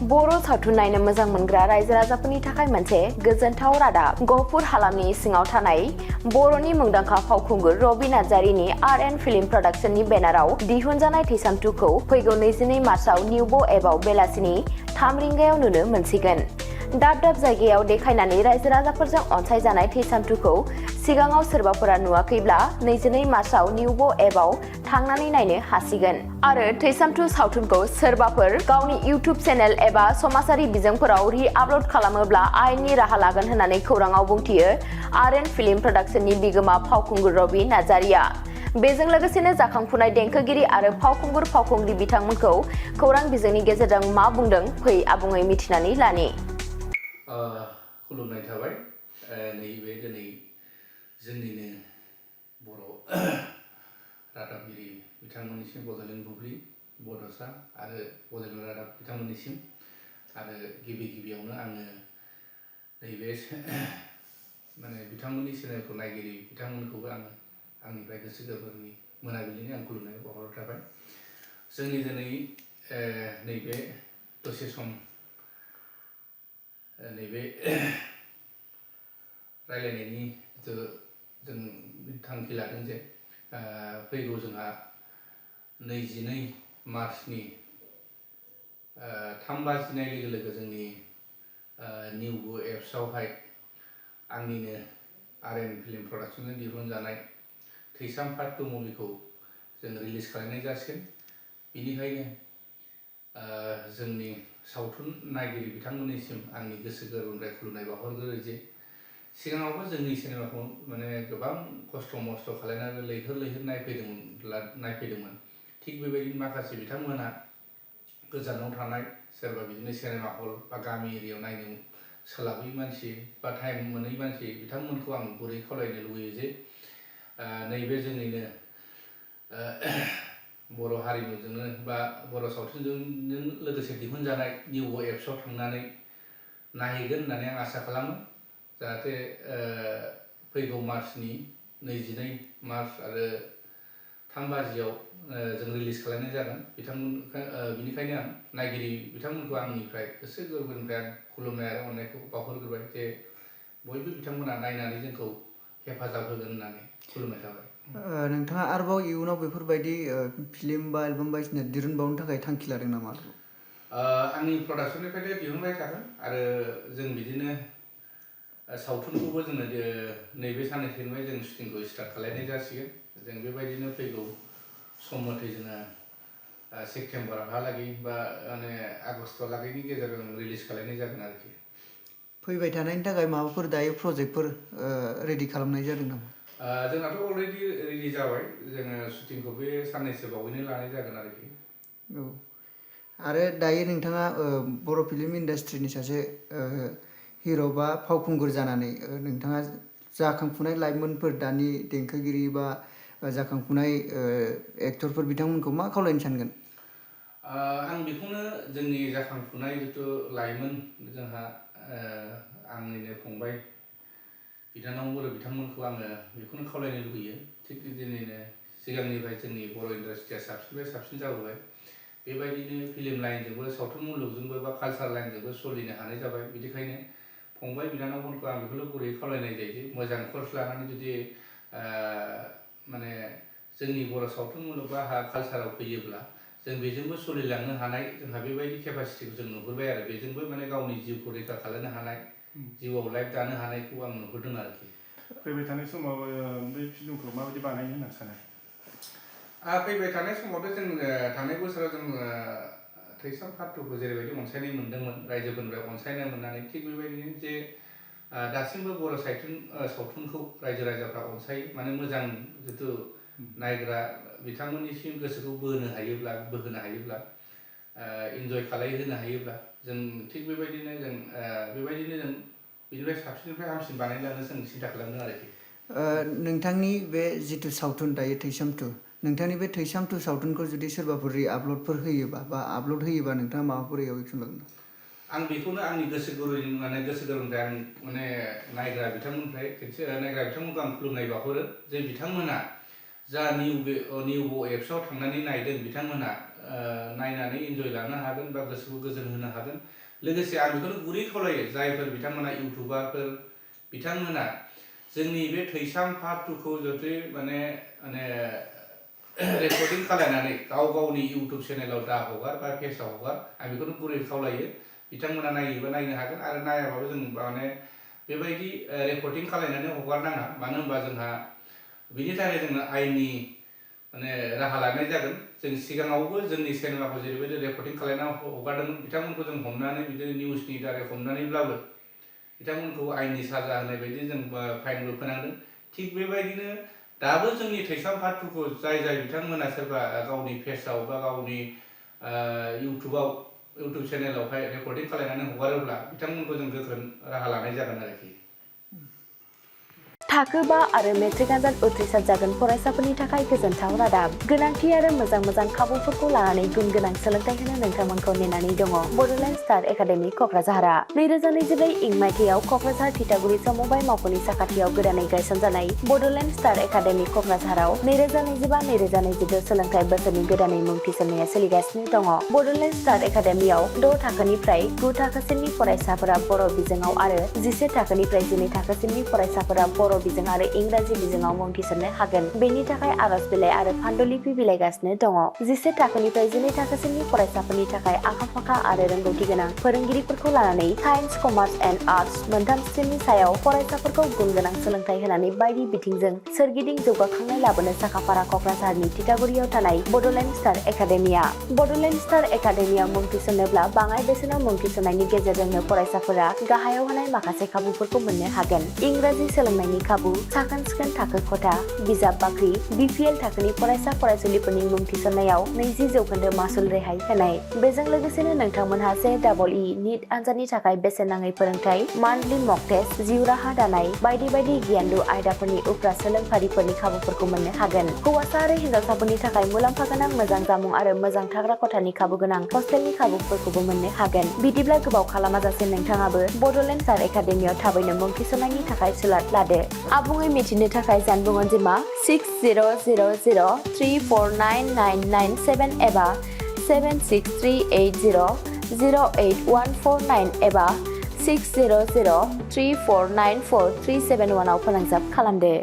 बर' सावथुन नायनो मोजां मोनग्रा रायजो राजाफोरनि थाखाय मोनसे गोजोनथाव रादाब। गहपुर हालामनि सिङाव थानाय बर'नि मुंदांखा फावखुंगुर रबि नार्जारिनि आर.एन. फिल्म प्रडाक्शननि बेनाराव दिहुनजानाय थैसाम 2 खौ फैगौ 22 मार्चआव निउबो एपआव बेलासिनि 3 रिंगायाव नुनो मोनसिगोन। दाब दाब जायगायाव देखायनानै रायजो राजाफोरजों अनसायजानाय थैसाम 2 खौ सिगाङाव सोरबाफोरा नुवाखैब्ला 22 मार्चआव निउबो एपआव थांनानै नायनो हासिगोन। आरो थैसाम 2 सावथुनखौ सोरबाफोर गावनि इउट्युब चेनेल एबा समाजारि बिजोंफोराव रि-आपल'ड खालामोब्ला आयेननि राहा लागोन होननानै खौराङाव बुंथियो आर.एन. फिल्म प्रडाक्शननि बिगोमा फावखुंगुर रबि नार्जारिया। बेजों लोगोसेनो जाखांफुनाय देंखोगिरि आरो फावखुंगुर-फावखुंग्रि बिथांमोनखौ खौरां बिजोंनि गेजेरजों मा बुंदों फै आबुङै मिथिनानै लानि। खुलुमनाय थाबाय। नैबे दिनै जोंनिनो बर' रादाबगिरि बिथांमोननिसिम बड'लेण्ड बुब्लि बड'सा आरो बड'लेण्ड रादाब बिथांमोननिसिम आरो गिबियावनो आङो नैबे माने बिथांमोननि चेनेलखौ नायगिरि बिथांमोनखौबो आङो आंनिफ्राय गोसो गोरबोनि मोनाबिलिनि आं खुलुमनाय बावहरनाय थाबाय। जोंनि दिनै नैबे दसे सम नैबे रायलायनायनि जों थांखि लादों जे फैगौ जोंहा 22 मार्चनि 3 बाजिनाय लोगो लोगो जोंनि निउबो एप्सआवहाय आंनिनो आर.एन. फिल्म प्रडाक्शनजों दिहुनजानाय थैसाम पार्ट 2 मुभिखौ जों रिलिज खालामनाय जासिगोन। बेनिखायनो जोंनि सावथुन नायगिरि बिथांमोननिसिम आंनि गोसो गोरबोनिफ्राय खुलुमनाय बावहरग्रोयो जे सिगाङावबो जोंनि सिनेमाखौ माने गोबां खस्थ' मस्थ' खालामनानै लैहोर नायफैदोंमोन। थिग बेबायदिनो माखासे बिथांमोना गोजानाव थानाय सोरबा बिदिनो सिनेमा हल बा गामि एरियायाव नायनो सोलाबै मानसि बा टाइम मोनै मानसि बिथांमोनखौ आं गुरै खावलायनो लुबैयो जे नैबे जोंनिनो बर' हारिमुजोंनो बा बर' सावथुनजों लोगोसे दिहुनजानाय निउबो एप्सआव थांनानै नायहैगोन होननानै आं आसा खालामो। जाहाथे फैगौ मार्चनि 22 मार्च आरो 3 बाजियाव जों रिलिज खालामनाय जागोन। बिनिखायनो आं नायगिरि बिथांमोनखौ आंनिफ्राय गोसो गोरबोनिफ्राय आं खुलुमनाय आरो अननायखौ बावहरग्रोबाय जे बयबो बिथांमोना नायनानै जोंखौ हेफाजाब होगोन होननानै खुलुमनाय थाबाय। नोंथाङा आरोबाव इयुनाव बेफोरबायदि फिल्म बा एलबाम बायदिसिना दिहुनबावनो थाखाय थांखि लादों नामा? आंनि प्रडाक्शननिफ्रायनो दिहुनबाय थागोन आरो जों बिदिनो सावथुनखौबो जोङो नैबे साननैसोनिफ्राय जों शुटिंखौ स्टार्ट खालामनाय जासिगोन। जों बेबायदिनो फैगौ सम मथे जोङो सेप्तेम्बरहालागै बा माने आगस्टहालागैनि गेजेराव जों रिलिज खालामनाय जागोन आरोखि। फैबाय थानायनि थाखाय माबाफोर दायो प्रजेक्टफोर रेडि खालामनाय जादों नामा? जोंनाथ' अलरेडि रेडि जाबाय। जोङो शुटिंखौ बे साननैसो बावैनो लानाय जागोन आरोखि। औ आरो दायो नोंथाङा बर' फिल्म इन्डास्ट्रिनि सासे हिर' बा फावखुंगुर जानानै नोंथाङा जाखांफुनाय लाइमोनफोर दानि देंखोगिरि बा जाखांफुनाय एक्टरफोर बिथांमोनखौ मा खावलायनो सानगोन? आं बेखौनो जोंनि जाखांफुनाय जिथु लाइमोन जोंहा आंनिनो फंबाय बिनानावफोर बिथांमोनखौ आङो बेखौनो खावलायनो लुबैयो। थिग बिदिनो सिगांनिफ्राय जोंनि बर' इन्डास्ट्रिया साबसिननिफ्राय साबसिन जाबोबाय। बेबायदिनो फिल्म लाइनजोंबो सावथुन मुलुगजोंबो बा कालचार लाइनजोंबो सोलिनो हानाय जाबाय। बिनिखायनो फंबाय बिनानावफोरखौ आं बेखौनो गुरै खावलायनाय जायो जे मोजां कर्स लानानै जुदि माने जोंनि बर' सावथुन मुलुग बा कालचाराव फैयोब्ला जों बेजोंबो सोलिलांनो हानाय जोंहा बेबायदि केपासिटिखौ जों नुहुरबाय आरो बेजोंबो माने गावनि जिउखौ रैखा खालामनो हानाय, जिउआव लाइफ दानो हानायखौ आं नुहुरदों आरोखि। फैबाय थानाय समाव बे फिल्मखौ माबायदि बानायनो होनना सानो? फैबाय थानाय समावथ' जों थांनाय बोसोराव जों थैसाम पार्ट 2 खौ जेरैबायदि अनसायनाय मोन्दोंमोन रायजोफोरनिफ्राय अनसायनाय मोननानै थिग बेबायदिनो जे दासिमबो बर' सावथुनखौ रायजो राजाफ्रा अनसायो। माने मोजां जिथु नायग्रा बिथांमोननिसिम गोसोखौ बोहोनो हायोब्ला इन्जय खालामहोनो हायोब्ला जों थिग बेबायदिनो जों बिनिफ्राय साबसिननिफ्राय हामसिन बानायलांनो जों सिन्था खालामदों आरोखि। नोंथांनि बे जिथु सावथुन दायो थैसाम 2, नोंथांनि बे थैसाम 2 सावथुनखौ जुदि सोरबाफोर रि-आपल'डफोर होयोबा बा आपल'ड होयोबा नोंथाङा माबाफोर एक्सन लागोन? आं बेखौनो आंनि गोसो गोरबोनिफ्राय आं माने नायग्रा बिथांमोनखौ आं खुलुमनाय बावहरो जे बिथांमोना जा निउबो एप्सआव थांनानै नायदों बिथांमोना नायनानै इन्जय लानो हागोन बा गोसोखौ गोजोन होनो हागोन लोगोसे आं बेखौनो गुरै खावलायो जायफोर बिथांमोना इउटुबारफोर बिथांमोना जोंनि बे थैसाम पार्ट 2 खौ जुदि माने रेकर्डिं खालामनानै गाव गावनि इउटुब चेनेलाव दा हगार बा पेजआव हगार आं बेखौनो गुरै खावलायो बिथांमोना नायोबा नायनो हागोन आरो नायाबाबो जों माने बेबायदि रेकर्डिं खालामनानै हगारनाङा मानो होनबा जोंहा बिनि थाखाय जोङो आयेननि माने राहा लानाय जागोन जों सिगाङावबो जोंनि सिनेमाखौ जेरैबायदि रेकर्डिं खालामना हगारदोंमोन बिथांमोनखौ जों हमनानै बिदिनो निउसनि दारै हमनानैब्लाबो बिथांमोनखौ आयेननि साजा होनाय बायदि जों फाइनबो फोनांदों थिग बेबायदिनो दाबो जोंनि थैसाम पार्ट 2 खौ जाय बिथांमोना सोरबा गावनि पेजआव बा गावनि इउटुब चेनेलावहाय रेकर्डिं खालामनानै हगारोब्ला बिथांमोनखौ जों गोख्रों राहा लानाय जागोन आरोखि थाखो 5 आरो मेट्रिक आनजाद उथ्रिसार जागोन फरायसाफोरनि थाखाय गोजोनथाव रादाब गोनांथि आरो मोजां खाबुफोरखौ लानानै गुन गोनां सोलोंथाइ होनो नोंथांमोनखौ नेनानै दङ बड'लेण्ड स्टार एकाडेमि क'क्राझारआ 2024 इं मायथाइयाव क'क्राझार थिथागुरि समबाय मावख'नि साखाथियाव गोदानै गायसनजानाय बड'लेण्ड स्टार एकाडेमि क'क्राझाराव 2025-2026 सोलोंथाइ बोसोरनि गोदानै मुं थिसननाया सोलिगासिनो दङ बड'लेण्ड स्टार एकाडेमियाव 6 थाखोनिफ्राय 9 थाखोसिमनि फरायसाफोरा बर' बिजोङाव आरो 11 थाखोनिफ्राय 12 थाखोसिमनि फरायसाफोरा बर' बिजों आरो इंराजि बिजोङाव मुं थिसननो हागोन बेनि थाखाय आर'ज बिलाइ आरो फान्डुलिपि बिलाइगासिनो दङ 11 थाखोनिफ्राय 12 थाखोसिमनि फरायसाफोरनि थाखाय आखा-फाखा आरो रोंगौथि गोनां फोरोंगिरिफोरखौ लानानै साइन्स कमार्स एन्ड आर्टस मोनथाम स्ट्रिमनि सायाव फरायसाफोरखौ गुन गोनां सोलोंथाइ होनानै बायदि बिथिंजों सोरगिदिं जौगाखांनाय लाबोनो साखाफारा क'क्राझारनि थिथागुरियाव थानाय बड'लेण्ड स्टार एकाडेमिया मुं थिसननोब्ला बाङाइ बेसेनाव मुं थिसननायनि गेजेरजोंनो फरायसाफोरा गाहायाव होनाय माखासे खाबुफोरखौ मोननो हागोन इंराजि सोलोंनायनि खाबु साखोन-सिखोन थाखो खथा बिजाब बाख्रि BPL थाखोनि फरायसा-फरायसुलिफोरनि मुं थिसननायाव 20% मासुल रेहाय होनाय बेजों लोगोसेनो नोंथांमोनहा JEE नीट आनजादनि थाखाय बेसेन नाङै फोरोंथाय मान्थलि मक टेस्ट जिउ राहा दानाय बायदि गियानलु आयदाफोरनि उफ्रा सोलोंफारिफोरनि खाबुफोरखौ मोननो हागोन हौवासा आरो हिन्जावसाफोरनि थाखाय मुलाम्फा गोनां मोजां जामुं आरो मोजां थाग्रा खथानि खाबु गोनां हस्टेलनि खाबुफोरखौबो मोननो हागोन बिदिब्ला गोबाव खालामाजासे नोंथाङाबो बड'लेण्ड स्टार एकाडेमियाव थाबैनो मुं थिसननायनि थाखाय सुलाद लादो आबुङै मिथिनो थाखाय जानबुं अनजिमा 6000349997 एबा 7638008149 एबा 6003494371 आव फोनांजाब खालामदो